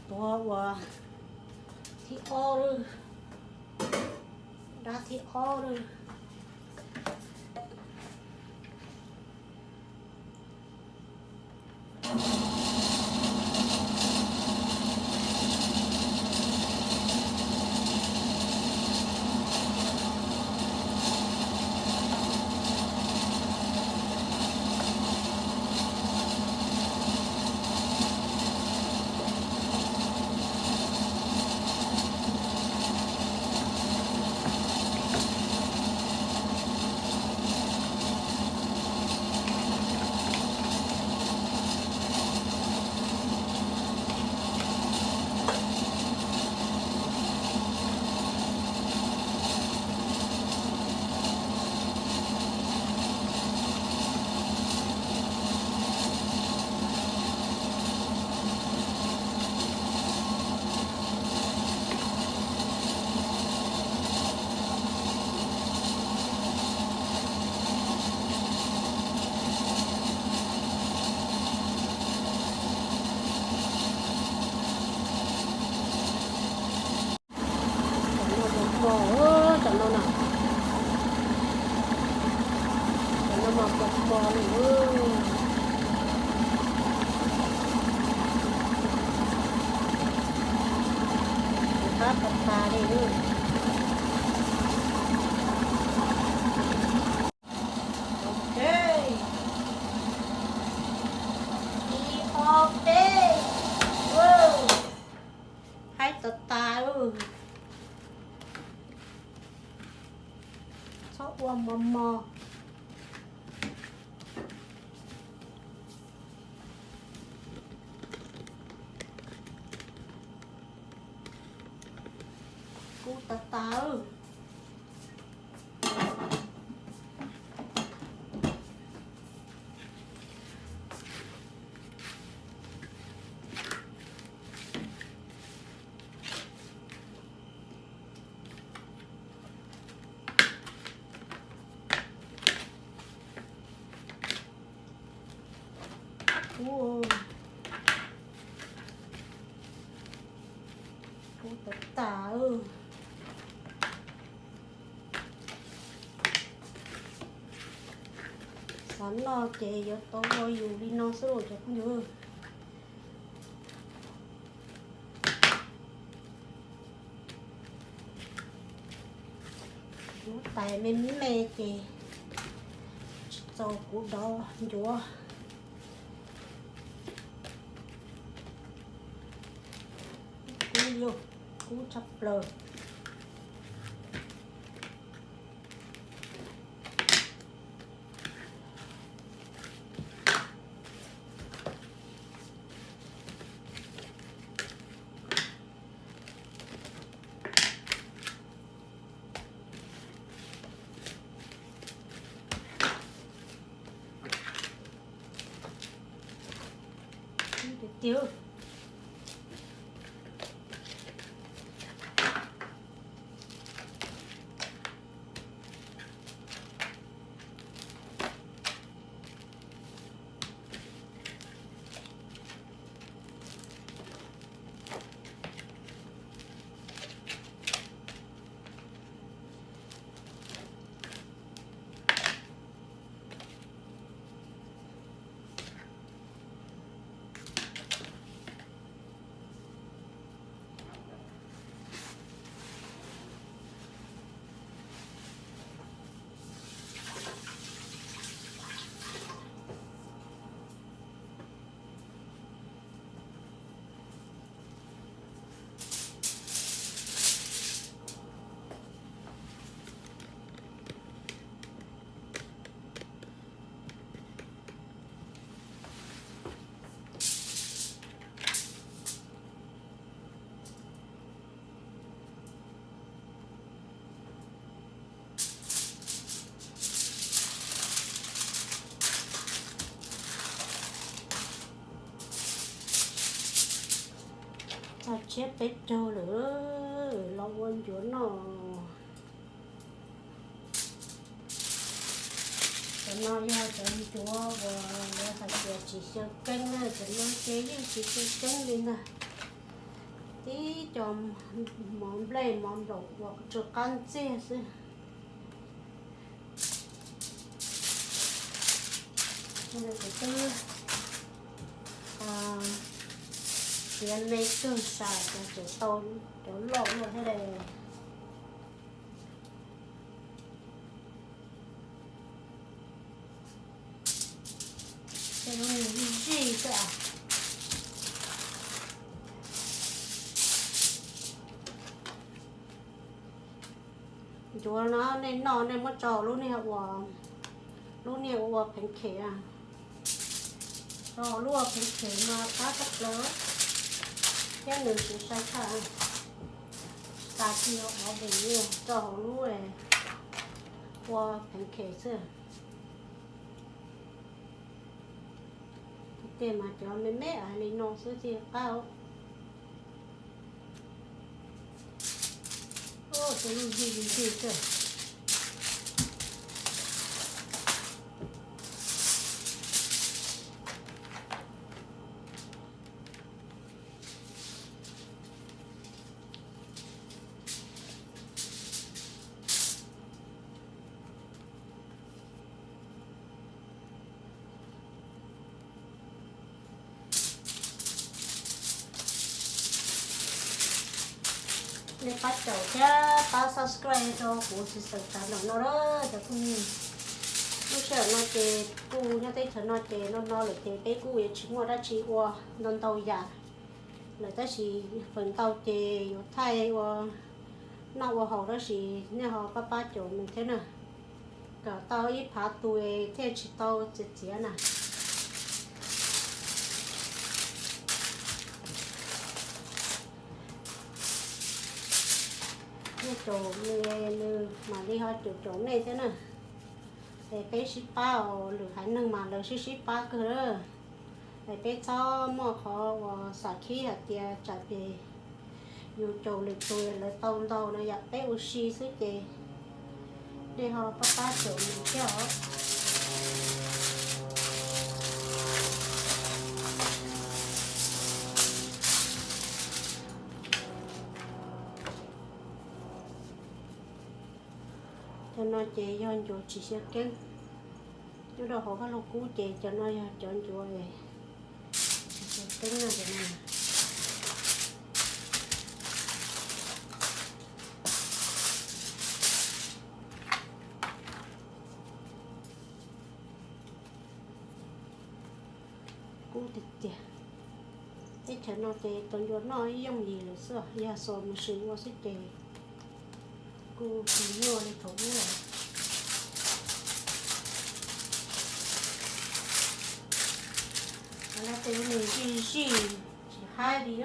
Tuav ua thib ob lawm, dab thib ob lawm. Cov no mos mos, cov no na, cov no mas mos mos li. Qab tas tas li. Ok, ib ob peb. Haib tas tas. Txhob ua mos mos. Kub tas tas. Kub, kub tas tas. Xav noj ces yuav tau ua yus li no xwb los cov phooj ywg. Muab tais me me ces tsis txaus kuv dov ncuav. Kub, kub tshaj plaws. Tiag tiag. Txog tsiab peb caug lawm, los ua ncuav noj. Cov no yog cov ncuav uas lawv hais tias tsis xyaw keeb na, cov no ces yeej tsis xyaw keeb li ntag. Tib co mov nplej mov nplaum uas tsuas qab ntxiag xwb. Kuv twb siav me kawg, xav cov tseem tau cov loj luaj thiab li. Tej lub niag zij zij xwb. Ncuav no nej noj nej muab tso lub niag ua, lub niag ua pheev khem, tso lub ua pheev khem mas qab tshaj plaws thiab nws tsis sai tshaj. Tas kiag ob vim niag tso hauv lub ua pheev khem xwb. Tej mas cov me me hais li no xwb thiaj qab. Tej lub zij zij xwb. Nej pab caum thiab pab subscribe rau kuv txiv xeem tsav nraum no lawm cov phooj ywg. Lub sij hawm no ces kuj nyob teb chaws no ces no no lawm ces peb kuj yuav tsis muaj dab tsi ua ntau ntau yam lawm tab sis feem ntau ces yuav thaij ua noj ua haus tab sis nej ho pab pab caum nws thiab na, kom tau ib phav tus thiaj tsis tau txiav txiav na. Nej caum nws, nws mam li ho caum caum nej thiab na. Es peb sib pab os, lwm haiv neeg mas lawv sib sib pab kawg. Es peb txhob muaj qhov uas xav khib hais tias tsam ces yus caum lwm tus lawv tau ntau no yom, peb ua si xwb ces nej ho pab pab caum nws thiab os. Cov no ces yog ncuav tsis xyaw keeb, nyob rau hauv Vaj Loog Kub ces cov no yog cov ncuav tsis xyaw keeb na. Kub tiag tiag. Teb chaws no ces tau ncuav noj ib yooj yim lawm xwb, yog xuas machine ua xwb ces kuj tsis nyuaj li thaum ub lawm. Lawv tej lub nws zij zij tsis haib li.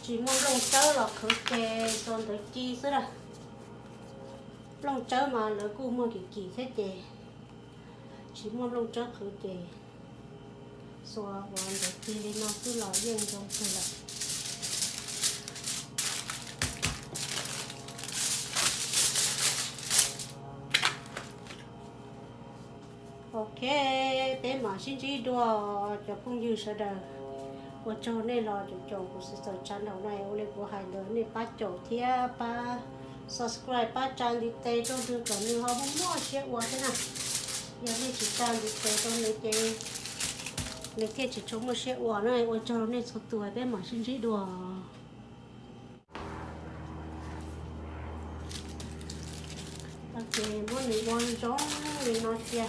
Tsis muaj nplooj tsawb los qhwv ces xuas ntawv ci xwb na. Nplooj tsawb mas lawv kuj muag kim kim thiab ces tsis muaj nplooj tsawb qhwv ces xuas ua ntawv ci li no xwb los yeej zoo kawg lawm. Ok, peb mam sib ntsib dua cov phooj ywg sawv daws. Ua tsaug nej los caum caum kuv txiv xeem tsav nraum no, ua li kuv hais ntawd nej pab caum thiab pab subscribe pab tsa ntiv tes rau nws kom nws ho muaj muaj siab ua thiab na. Yog nej tsis tsa ntiv tes rau nws ces nws thiaj tsis tshua muaj siab ua na. Ua tsaug nej txhua tus, peb mam sib ntsib dua. Ces muab nws ua zoo li no cia.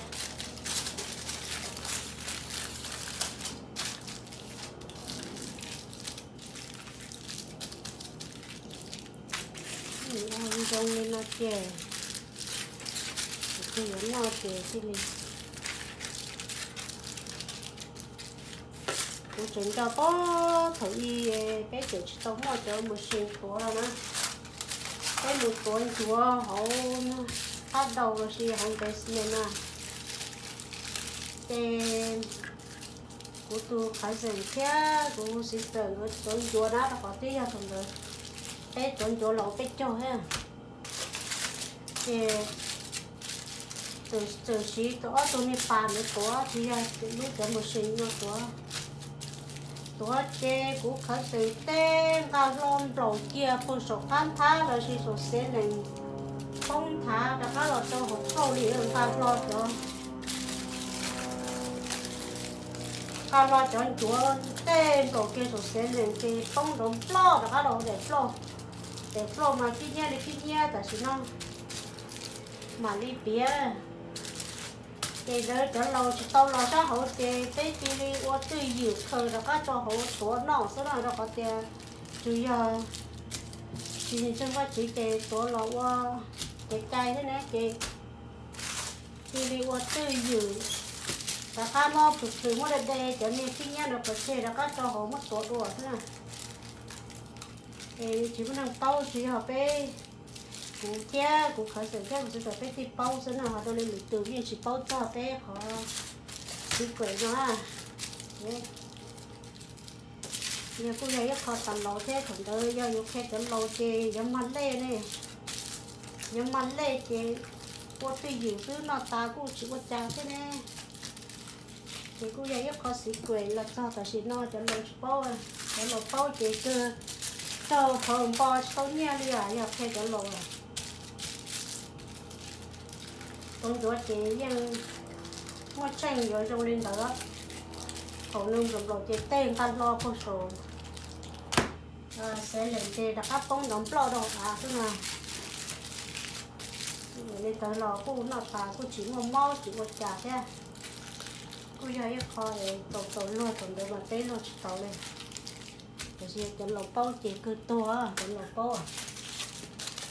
Nws ua zoo li no ces kuv twb yuav noj ces thiaj li. Kuv tseem nco thaum ub peb tseem tsis tau muaj cov machine tuav los na, peb mus tuav ncuav hauv qab daus los sis hauv basement na, ces Kuv tus qhawv xeem thiab kuv sister nkawd tuav ncuav na, rau qhov twb yog thaum ntawd peb tuav ncuav los ua peb caug thiab. Ces txawm siv tau ob tug niag pas ntawd tuav, tsis yog lub cov machine no tuav. Tuav ces kuv qhawv xeem tej nqa hlo nplaum kiag puag saum qab nthab los sis saum xev lees poob nthav rov qab los rau hauv plauj li, nqa hlo cov nqa hlo cov ncuav tej nplaum kiag saum xev lees ces poob nrov nploj rov qab rau hauv daim plauj. Daim plauj mas khib nyiab li khib nyiab tam sim no mam li piav. Ces ntawd cov laus tsis tau los sab hauv ces peb cia li ua twj ywm khaws rov qab rau hauv tuav noj xwb na, rau qhov tias tsuas yog tsis ntseeg Vajtswv ces tuav los ua kev cai thiab ne, ces cia li ua twj ywm rov qab noj plhws plhws muab de de cov niag khib nyiab no pov tseg rov qab rau hauv muab tuav dua xwb na. Es tsis muaj neeg paub, tsuas yog peb, kuv thiab kuv qhawv xeem thiab kuv sister peb thiaj paub xwb na, ho rau li lwm tus yeej tsis paub txog peb qhov secret no na. Yog kuj yog ib qho tas laus thiab, thaum ntawd yog yuav qhia cov laus ces yuav mag lej ne, yuav mag lej ces ua twj ywm xwb, noj tas kuj tsis ua cas thiab ne. Ces kuj yog ib qho secret los txog tam sim no cov laus tsis paub, cov laus paub ces kawg raug qhov npo tsis tau nyiaj li os, yog qhia cov laus. Tuav ncuav ces yeej muaj tseej yuav zoo li ntawd. Thaum nws nplaum nplaum ces tej nqa hlo puag saum xev lees ces rov qab poob nrov nploj rau av xwb na. Li ntawd los kuj noj tas kuj tsis muaj mob tsis ua cas thiab. Kuj yog ib qho tau tau luag thaum ntawd mas peb luag tsis tau li. Tiam sis cov laus paub ces kawg tuag, cov laus paub.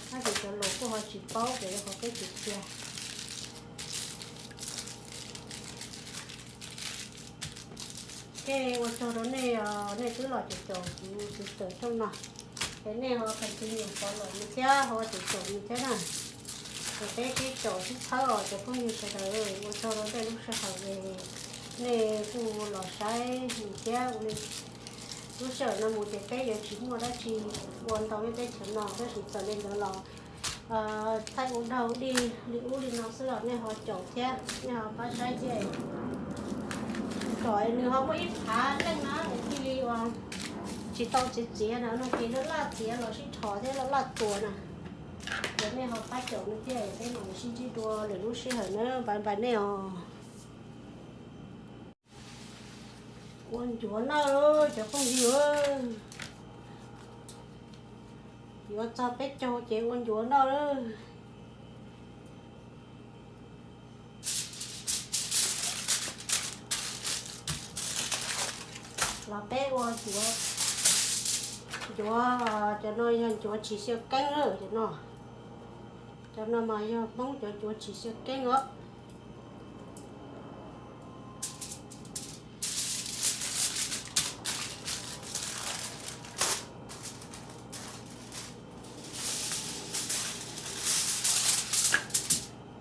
Tab sis cov laus kuj ho tsis paub ces qhov peb tsis qhia. Ces ua tsaug rau nej os, nej twb los caum kuv sister rooj no. Es nej ho continue follow nws thiab ho caum caum nws thiab na. Es peb sib caum sib txhawb os cov phooj ywg sawv daws, ua tsaug rau nej lub sij hawm es nej kuj los saib nws thiab. Ua li lub sij hawm no mus ces peb yuav tsis muaj dab tsi ua ntau nyob teb chaws no, tab sis txawm li ntawd los thaij ua dog dig li ub li no xwb os, nej ho caum thiab nej ho pab saib thiab. Kom nws ho muaj ib phav leej na es thiaj li ua tsis tau txiav txiav no no ces laj laj txiav los sib dhos thiab laj laj tuas na. Ces nej ho pab caum nws thiab, peb mam sib ntsib dua lwm lub sij hawm na, bye bye nej os. Ua ncuav noj lauj cov phooj ywg. Yuav txog peb caug ces ua ncuav noj lauj. Los peb ua ncuav, ncuav, cov no yog ncuav tsis xyaw keeb lawm cov no. Cov no mas yog Hmoob cov ncuav tsis xyaw keeb os.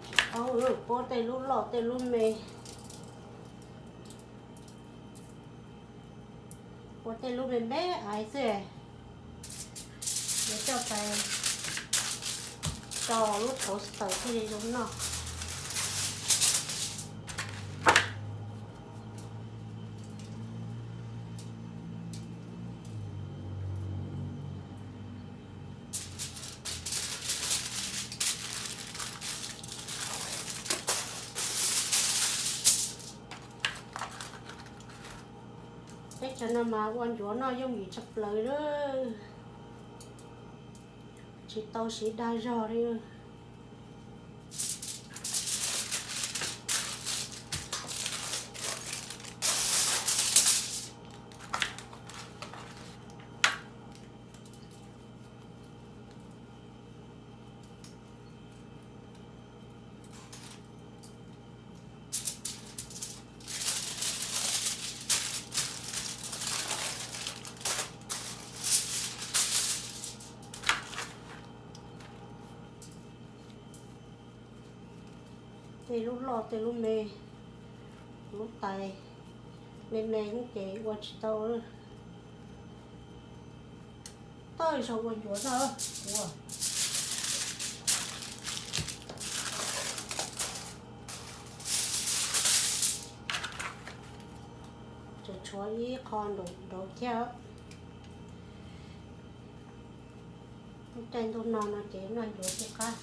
Tsis paub, puab tej lub loj tej lub me. Ua tej lub me me aiv xwb. Yuav coj pais rau lub toaster thiaj li zoo noj. Teb chaws no mas ua ncuav noj yooj yim tshaj plaws lawm, tsis tau siv dag zog li. Tej lub loj tej lub me, lub tais, Me me ces ua tsis tau. Tawj zaug ua ncuav na. Ua tseem tshuav ib qho nraud thiab. Lub caij ntuj no no ces noj ncuav thiaj qab.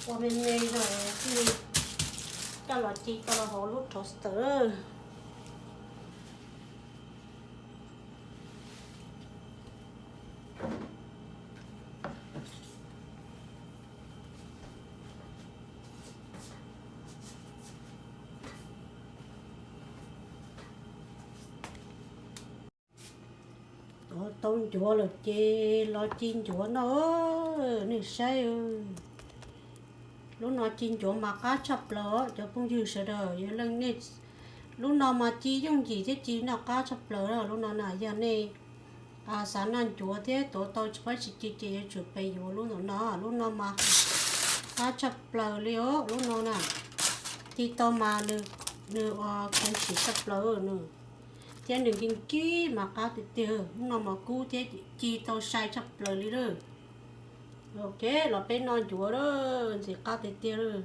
Ua me me no thiaj li coj los ci tau los hauv lub toaster. Tau ncuav lawm ces los ci ncuav no, nej saib. Lub no ci ncuav mas qab tshaj plaws os cov phooj ywg sawv daws. Yog leej nej, lub no mas ci yooj yim thiab ci noj qab tshaj plaws. Lub no na yog nej xav noj ncuav thiab tuav tau tsis pab tsis ci ces yuav tsum pes yuav lub no no. Lub no mas qab tshaj plaws li os lub no na. Ci tau mas nws, nws ua kheev sim tshaj plaws nws, thiab nws nkig nkig mas qab tiag tiag. Lub no mas kub thiab ci tau sai tshaj plaws li lawm. Ok, los peb noj ncuav lawm, ntxim qab tiag tiag lawm.